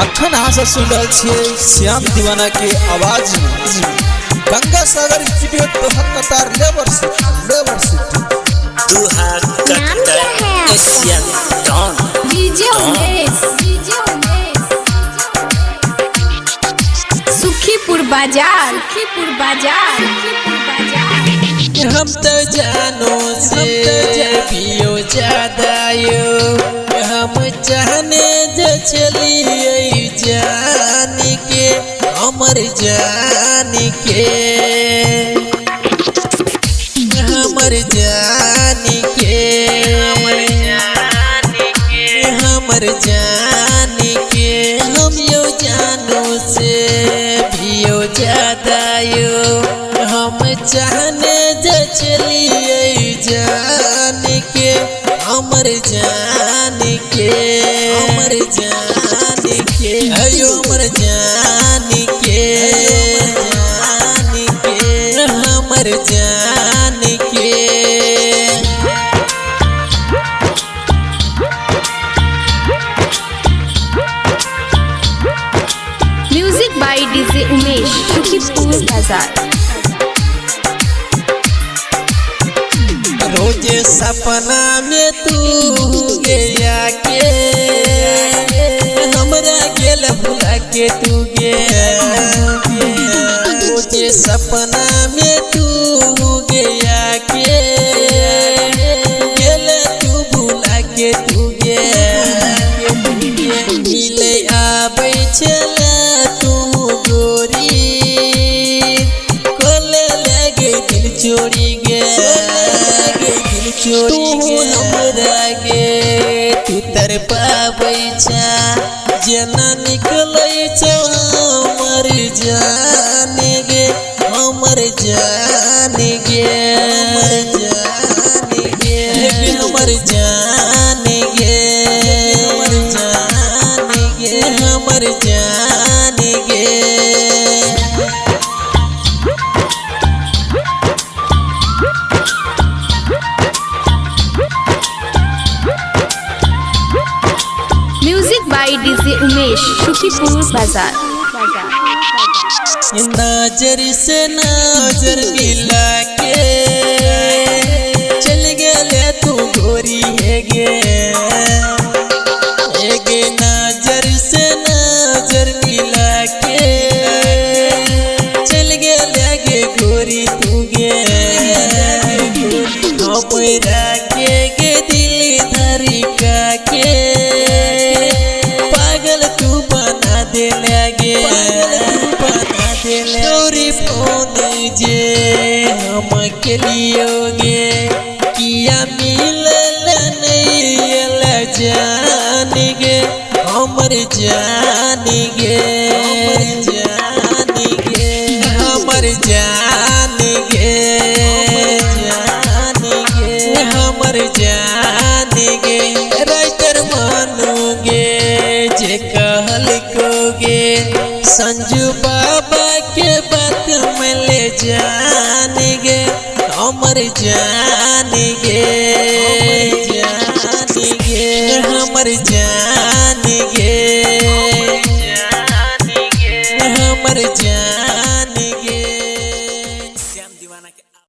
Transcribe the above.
अखन अहाँ सब सुन रहल छियै श्याम दीवाना के आवाज में गंगा सागर स्टूडियो तोहर कतार लेबर सिटी, लेबर सिटी। दुहा नाम क्या कट्टर है आपका? Asian don. DJ Umesh, DJ Umesh, Sukhipur बाजार, सुखीपुर बाजार, सुखीपुर बाजार। हम तो जानो से पियो ज्यादा यो, हम चाहने जे चलिए जान के, हमर जान के, हमर जान के, हमर जान के। हम यो जानो से पियो ज्यादा यो, हम चाहने जे चलिए जान के, हमर जान के, हमर जान के, अयो हमर जान के, जान के, हमर जान के। Music by DJ Umesh, Sukhipur बाजार। रोज सपना में तू गया के, हमरा गेल भुला के तू गे। रोज सपना में तू गया के, गेल तू भुला के तू गे। मिले आबै छला तू गोरी, कोले लगे दिल चोरी गे, दिल चोरी गे। हमरा गे तू तर पाबै छा, जेना निकलै छौ हमर जान गे, हमर जान गे, हमर जान गे, हमर जान गे, हमर जान गे, हमर जान गे। Music by DJ Umesh, Sukhipur बाजार। नजर से नजर मिला के चल गेले तू गोरी हे गे, हे गे। नजर से नजर मिला के चल गेले गे गोरी तू गे। हमरा के गे दिल धरिका के पागल तू बना देले गे, बना देले। तोरी फोन जे हम के लियोगे, किया मिलल नहीं जान गे, हमर जान गे, हमर जान गे, हमर जान गे, जान गे, हमर जान गे। राइटर मानू गे जे कहल को गे, संजू बाबा के बात में ले जान गे, हमर जान गे, जान गे, हमर जान गे।